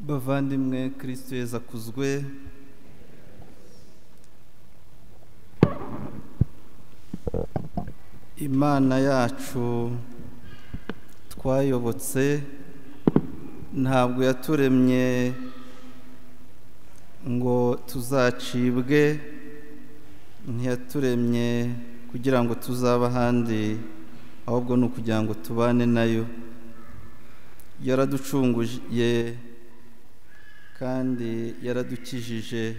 Bavandimwe, Kristo Yezu akuzwe. Imana yacu twayobotse ntabwo yaturemye ngo tuzacibwe, ntiyaturemye kugira ngo tuzabe ahandi, ahubwo ni ukugira ngo tubane nayo. Yaraducunguye kandi yaradukijije.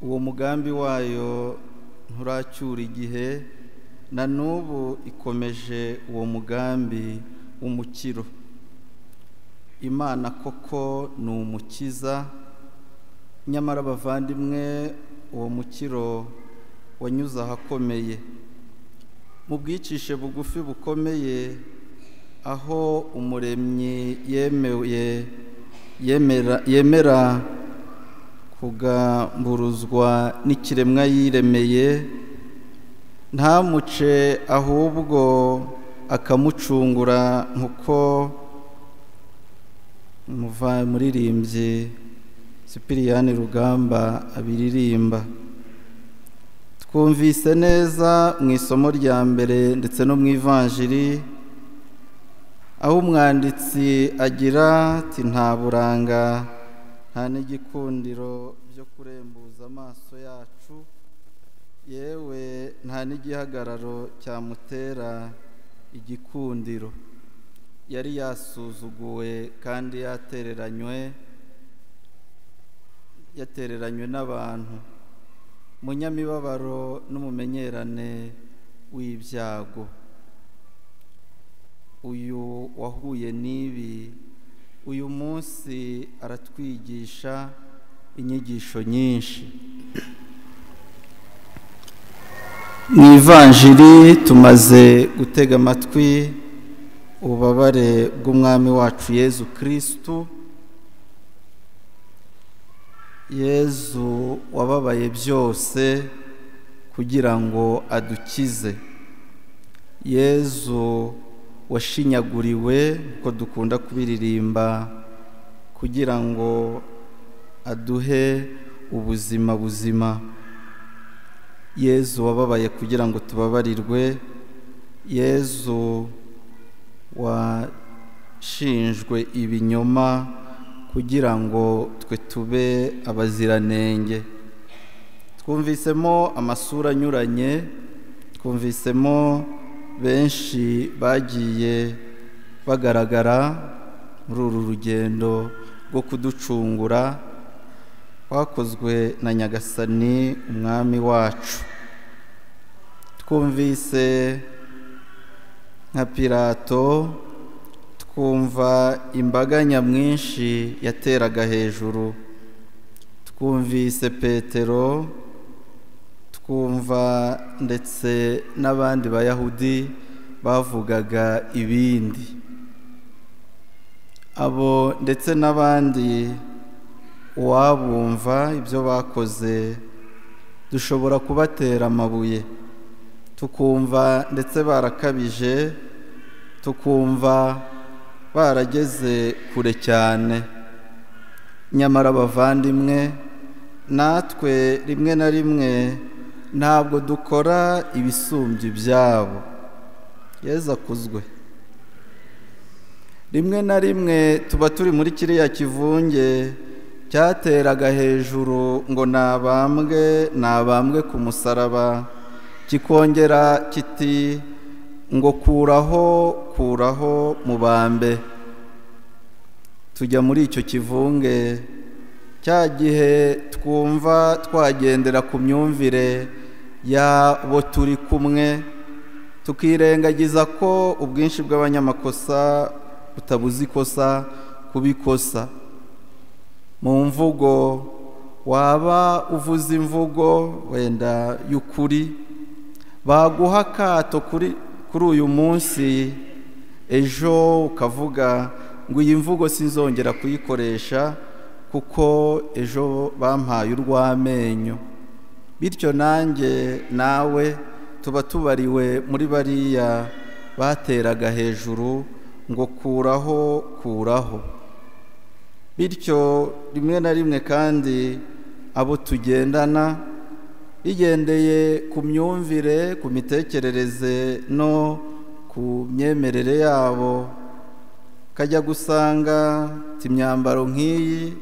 Uwo mugambi wayo nturacyura igihe, na n'ubu ikomeje uwo mugambi w'umukiro. Imana koko ni umukiza, nyamara abavandimwe uwo mukiro wanyuze ahakomeye, mu bwicishe bugufi bukomeye, aho umuremyi yemera kugamburuzwa n'ikiremwa yiremeye, ntamuce ahubwo akamucungura, nkuko muririmbyi Sipiriyani Rugamba abiririmba. Twumvise neza mu isomo rya mbere ndetse no mu ivanjiri, aho umwanditsi agira ati: nta buranga nta n'igikundiro byo kurembuza amaso yacu, yewe nta n'igihagararo cyamutera igikundiro. Yari yasuzuguwe kandi yatereranywe n'abantu, munyamibabaro n'umumenyerane w'ibyago. Uyu wahuye n'ibi uyu munsi aratwigisha inyigisho nyinshi. Mu ivanjiri tumaze gutega amatwi ububabare bw'umwami wacu Yezu Kristu. Yezu wababaye byose kugira ngo adukize. Yezu washinyaguriwe, uko dukunda kubiririmba, kugira ngo aduhe ubuzima buzima. Yezu wababaye kugira ngo tubabarirwe. Yezu washinjwe ibinyoma kugira ngo twe tube abaziranenge. Twumvisemo amasura anyuranye, twumvisemo benshi bagiye bagaragara muri uru rugendo rwo kuducungura twakozwe na Nyagasani umwami wacu. Twumvise nka Pilato, twumva imbaga nyamwinshi yateraga hejuru, twumvise Petero, twumva ndetse n'abandi bayahudi bavugaga ibindi. Abo ndetse n'abandi uwabumva ibyo bakoze dushobora kubatera amabuye, tukumva ndetse barakabije, tukumva barageze kure cyane. Nyamara abavandimwe, natwe rimwe na rimwe ntabwo dukora ibisumbye ibyabo. Yezu akuzwe. Rimwe na rimwe tuba turi muri kiriya kivunge cyateraga hejuru ngo nabambwe, nabambwe ku musaraba, kikongera kiti ngo kuraho, kuraho mubambe. Tujya muri icyo kivunge cya gihe twumva twagendera ku myumvire y'abo turi kumwe, tukirengagiza ko ubwinshi bw'abanyamakosa butabuza ikosa kubikosa. Mu mvugo waba uvuze imvugo wenda y'ukuri, baguha akato kuri uyu munsi, ejo ukavuga ngo iyi mvugo sinzongera kuyikoresha kuko ejo bampaye urw'amenyo. Bityo nanjye nawe tuba tubariwe muri bariya bateraga hejuru ngo kuraho, kuraho. Bityo rimwe na rimwe kandi abo tugendana bigendeye ku myumvire, ku mitekerereze no ku myemerere yabo, kajya gusanga imyambaro nk'iyi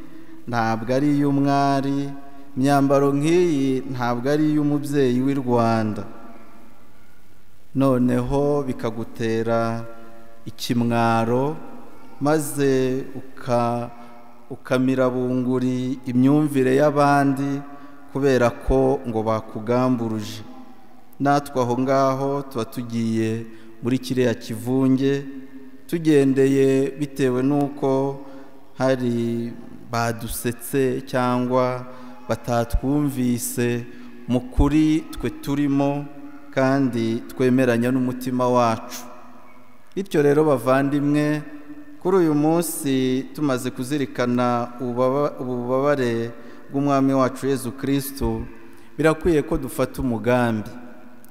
ntabwo ari iy'umwari, imyambaro nk'iyi ntabwo ari iy'umubyeyi w'i Rwanda. Noneho bikagutera ikimwaro, maze ukamira bunguri imyumvire y'abandi kubera ko ngo bakugamburuje. Natwe aho ngaho tuba tugiye muri kiriya kivunge, tugendeye bitewe n'uko hari badusetse cyangwa batatwumvise mu kuri twe turimo kandi twemeranya n'umutima wacu. Bityo rero bavandimwe, kuri uyu munsi tumaze kuzirikana ububabare bw'Umwami wacu Yezu Kristo, birakwiye ko dufata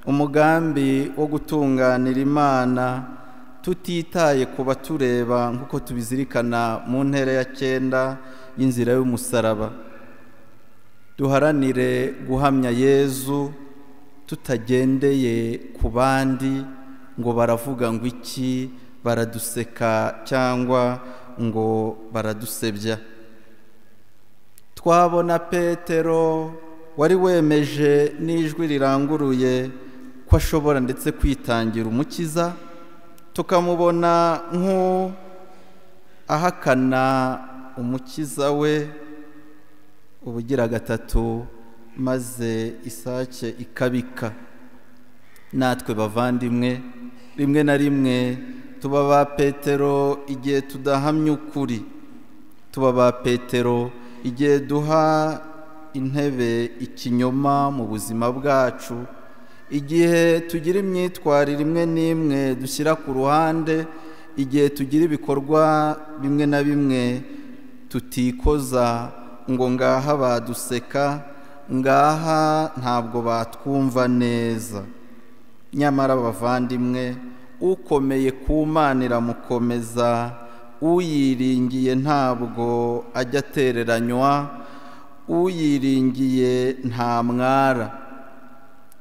umugambi wo gutunganira Imana tutitaye ku batureba, nk'uko tubizirikana mu ntera ya 9 y'inzira y'umusaraba. Duharanire guhamya Yezu tutagendeye ku bandi ngo baravuga ngo iki, baraduseka cyangwa ngo baradusebya. Twabona Petero wari wemeje n'ijwi riranguruye ko ashobora ndetse kwitangira Umukiza, tukamubona nk'ahakana Umukiza we ubugira gatatu, maze isake ikabika. Natwe bavandimwe, rimwe na rimwe tuba ba Petero igihe tudahamya ukuri, tuba ba Petero igihe duha intebe ikinyoma mu buzima bwacu, igihe tugira imyitwarire imwe n'imwe dushyira ku ruhande, igihe tugira ibikorwa bimwe na bimwe tutikoza ngo ngaha baduseka, ngaha ntabwo batwumva neza. Nyamara bavandimwe, ukomeye ku Mana iramukomeza, uyiringiye ntabwo ajya atereranywa, uyiringiye nta mwara.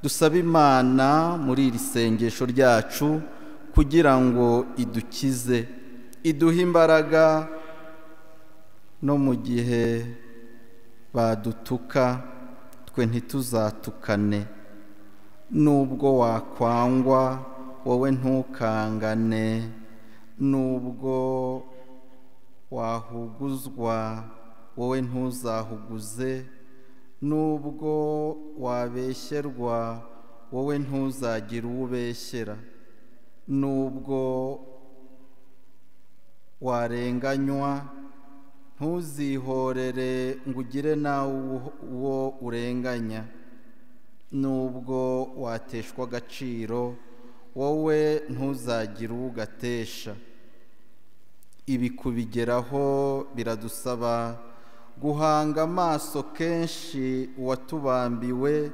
Dusaba Imana muri iri sengesho ryacu kugira ngo idukize, iduhe imbaraga no mu gihe badutuka twe ntituzatukane. Nubwo wakwangwa wowe ntukangane, nubwo wahuguzwa wowe ntuzahuguze, nubwo wabeshyerwa wowe ntuzagire uwo ubeshyera, nubwo warenganywa ntuzihorere ngo ugire nawe uwo urenganya, nubwo wateshwa agaciro wowe ntuzagire uwo ugatesha. Ibi kubigeraho biradusaba guhanga amaso kenshi uwatubambiwe,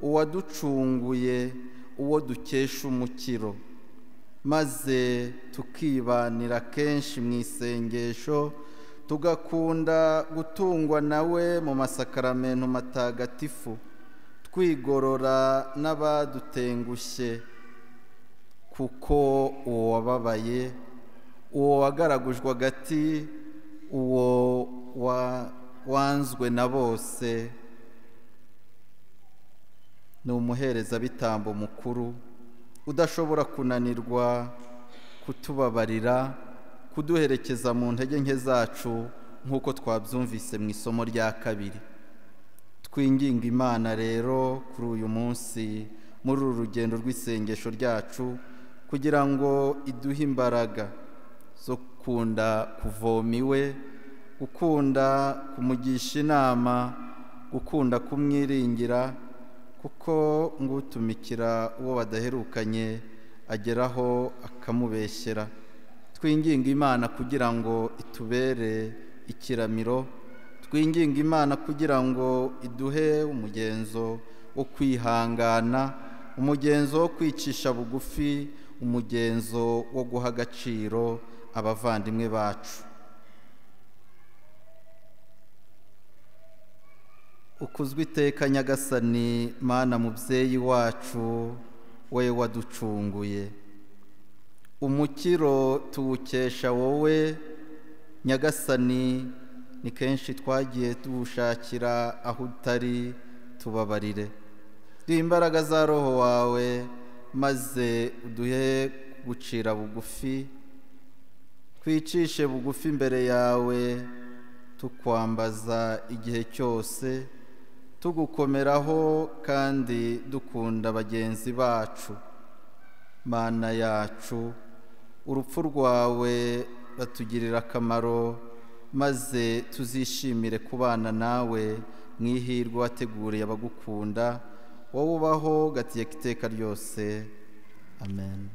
uwaducunguye, uwo dukesha umukiro, maze tukibanira kenshi mu isengesho, tugakunda gutungwa nawe mu masakaramentu matagatifu, twigorora n'abadutengushye, kuko uwo wababaye, uwo wagaragujwe agati, uwo wanzwe na bose, ni umuherezabitambo mukuru udashobora kunanirwa kutubabarira, kuduherekeza mu ntege nke zacu nk'uko twabyumvise mu isomo rya kabiri. Twinginga Imana rero kuri uyu munsi, muri uru rugendo rw'isengesho ryacu, kugira ngo iduhe imbaraga zo gukunda kuvoma iwe, gukunda kumugisha inama, gukunda kumwiringira, kuko ngutumikira uwo badaherukanye ageraho akamubeshyera. Twinginga Imana kugira ngo itubere ikiramiro, twinginga Imana kugira ngo iduhe umugenzo wo kwihangana, umugenzo wo kwicisha bugufi, umugenzo wo guha agaciro abavandimwe bacu. Ukuzwe iteka Nyagasani Mana mubyeyi wacu, we waducunguye. Umukiro tuwukesha wowe Nyagasani, ni kenshi twagiye tuwushakira aho utari, tubabarire. Duhe imbaraga za Roho wawe maze uduhe gucira bugufi, twicishe bugufi imbere yawe, tukwambaza igihe cyose, tugukomeraho kandi dukunda bagenzi bacu. Mana yacu, urupfu rwawe batugirira akamaro, maze tuzishimire kubana nawe mu ihirwe wateguriye abagukunda, wowe ubaho gatiyeka iteka ryose. Amen.